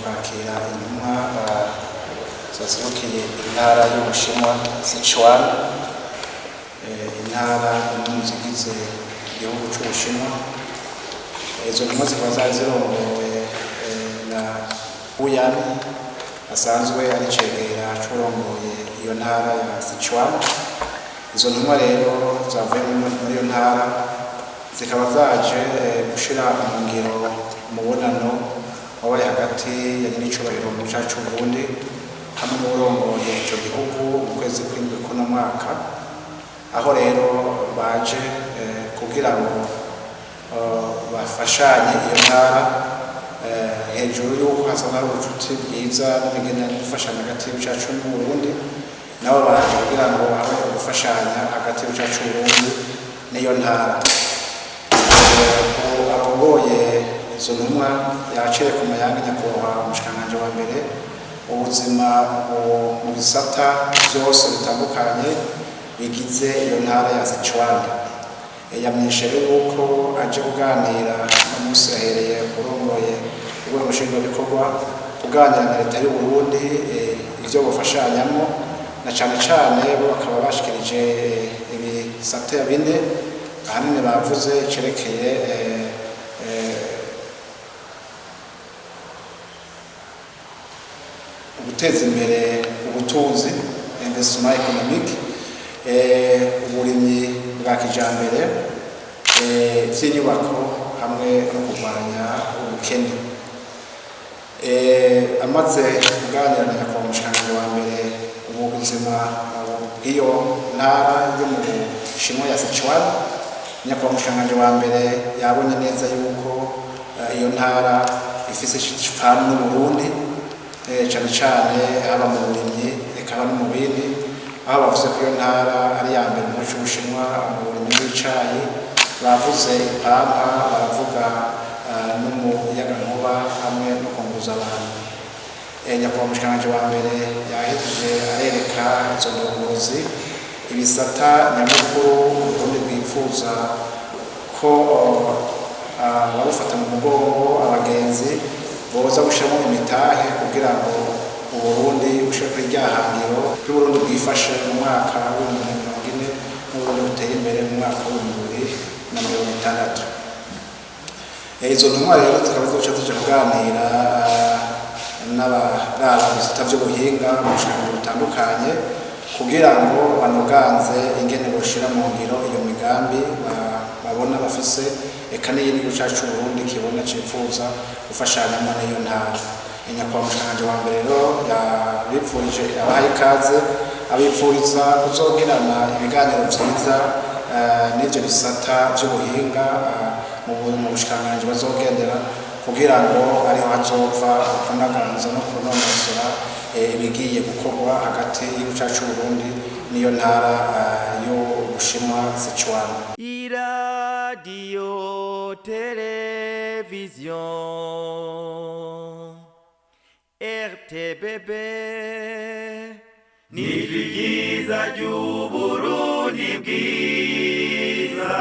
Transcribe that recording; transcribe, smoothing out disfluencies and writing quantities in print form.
Kwakira intumwa zaserukiye intara y'Ubushinwa Sichuan, intara imwe mu zigize igihugu c'Ubushinwa. Izo ntumwa zikaba zari zirongowe na Huyan, asanzwe ari cegera c'urongoye iyo ntara ya Sichuan. Izo ntumwa rero zavuye muri iyo ntara zikaba zaje gushira mu ngiro umubonano wabaye hagati ya nyenicubahiro mu gihugu c'Uburundi hamwe n'uwurongoye ico gihugu mu kwezi kw'indwi kuno mwaka, aho rero baje kugira ngo bafashanye iyo ntara, hejuru y'uko hasanzwe hari ubucuti bwiza n'imigenderanire gufashanya hagati y'igihugu cacu n'Uburundi, nabo baje kugira ngo habe gufashanya hagati y'igihugu cacu c'Uburundi n'iyo ntara. Uwo arongoye izo ntumwa yaciye ku mayange nyakubahwa umushikiranganji wa mbere ubuzima mu bisata vyose bitandukanye bigize iyo ntara ya Sichuan. Yamenyesheje rero yuko aje kuganira no munsi yahereye kurongoye urwego nshingwabikorwa, kuganira na leta y'u Burundi ivyo bofashanyamwo, na cane cane bo bakaba bashikirije ibisata bine ahanini bavuze cerekeye guteza imbere ubutunzi, investissement économique, uburimyi bwa kijambere, ivy'inyubako hamwe no kurwanya ubukene. Amaze kuganira na nyakubahwa umushikiranganji wa mbere ubuzima bw'iyo ntara yo mu Bushinwa ya Sichuan, nyakubahwa umushikiranganji wa mbere yabonye neza yuko iyo ntara ifise ipfano n'Uburundi, cane cane haba mu burimyi eka no mu bindi, aho bavuze ko iyo ntara ari iya mbere mu gihugu c'Ubushinwa mu burimyi bw'icayi, bavuze ipampa, baravuga n'umuyagankuba hamwe no kunguza abantu. Nyakubahwa umushikiranganji wa mbere yahejeje arereka izo ndongozi ibisata nyamukuru Uburundi bwipfuza ko ababufata mu mugongo, abagenzi boza gushiramo imitahe kugira ngo Uburundi bushike kuri rya hangiro ry'Uburundi bwifashe mu mwaka w'2040 n'Uburundi buteye imbere mu mwaka w'2060. Izo ntumwa rero zikaba zizoca zija kuganira n'abaraba ibisata vy'ubuhinga mu bushikiranganji butandukanye kugira ngo banoganze ingene boshira mu ngiro iyo migambi babona bafise, eka n'iyindi gihugu cacu c'Uburundi kibona cipfuza gufashanyamwo n'iyo ntara. Nyakubahwa umushikiranganji wa mbere rero yabipfurije, abahaye ikaze, abipfuriza kuzogirana ibiganiro vyiza n'ivyo bisata vy'ubuhinga mu bushikiranganji bazogendera, kugira ngo ariho hazova kunaganza no kunonosora ibigiye gukorwa hagati y'igihugu cacu c'Uburundi n'iyo ntara y'Ubushinwa Sichuan. Iradiyo televiziyo RTBB nijwi ryiza ry'Uburundi bwiza.